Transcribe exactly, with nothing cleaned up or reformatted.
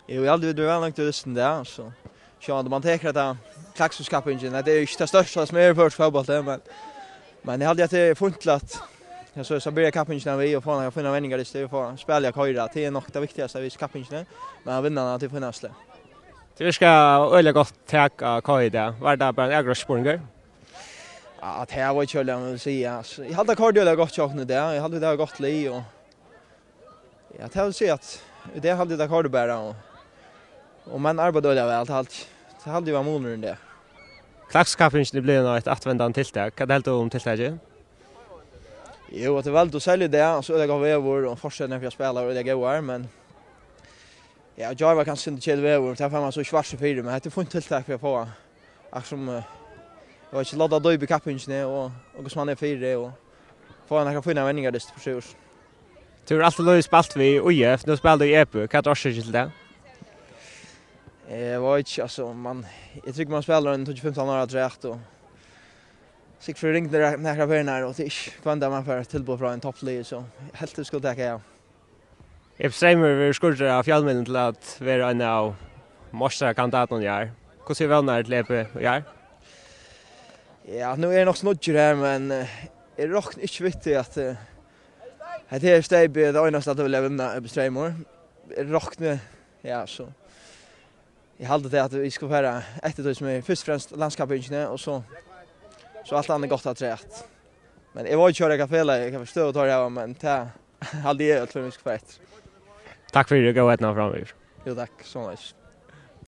Jú, eg haldi, vit eru væl nøgdir við dystin í dag, so sjálvandi man tekur hetta klaksvíkskappingin, hetta er jú ikki tað størsta sum er í føroyskum fótbólti, men, men eg haldi, at tað er fínt til at, ja, so, so byrja kappingina við og fáa nakrar fínar venjingardyst og fáa spælið at koyra. Tað er nokk tað viktigasta við kappingini, men at vinna hana til fínasta. Tað virkar øgiliga gott tak á K I í dag. Var tað bara ein avgreiðsluspurningur? Ja, tað var ikki øgiliga, man vil siga. Altso, eg haldi, at koyrdi øgiliga gott hjá okkum í dag. Eg haldi, vit hava gott lið, og ja, tað vil siga, at í dag haldi eg, tað koyrdi bara, og, og menn arbeiddu øgiliga væl, tað haldi, tað haldi eg var munurin í dag. Klaksvíkskappingin er blivin eitt afturvendandi tiltak. Hvat heldur tú um tiltakið? Jú, at tað er væl, tú selur í dag, og so er tað gott veður, og forsetini fyri at spæla, og tað er góðar, men ja, í gjár var kanska sindur keðiligt veður, tað fær man so ikki vart seg fyri, men hetta er fínt tiltak fyri at fáa, akkurát sum, eh, eg veit ikki, láta dýpi í kappingini og, og hvussu man er fyri, og fáa nakrar fínar venjingardyst fyri seg. Tú hevur altíð líka spælt við I F, nú spælir tú í E B. Hvat er orsøkin til tað? Eg veit ikki, altso, man, eg trúgvi, man spælir ein tíggju fimtan ár afturat, og sikkurt fyri ringt nakrar ferðir, og tað er ikki hvønn dag man fær tilboð frá einum toppliði, so eg helt, eg skuldi taka av. E B Streymur verður skurdur av fjølmiðlum til at vera ein av meistarakandidatunum í ár. Hvussu er vónin til E B í ár? Ja, nú eri eg nokk so nýggjur her, men, eh, eg rokni ikki við tí at, eh, hetta her steypið er tað einasta, at eg vil vinna E B Streymur. Eg rokni, ja, so. Eg haldi tað, at vit skulu fara eftir tí sum er fyrst og fremst landskappingini, og so, so alt annað gott afturat. Men eg veit ikki, hvat felag, hvat støðu teir hava, men tað haldi eg, at vit skulu fara eftir. Takk fyri, og góða eydnu framvegis. Jú, takk, somuleiðis.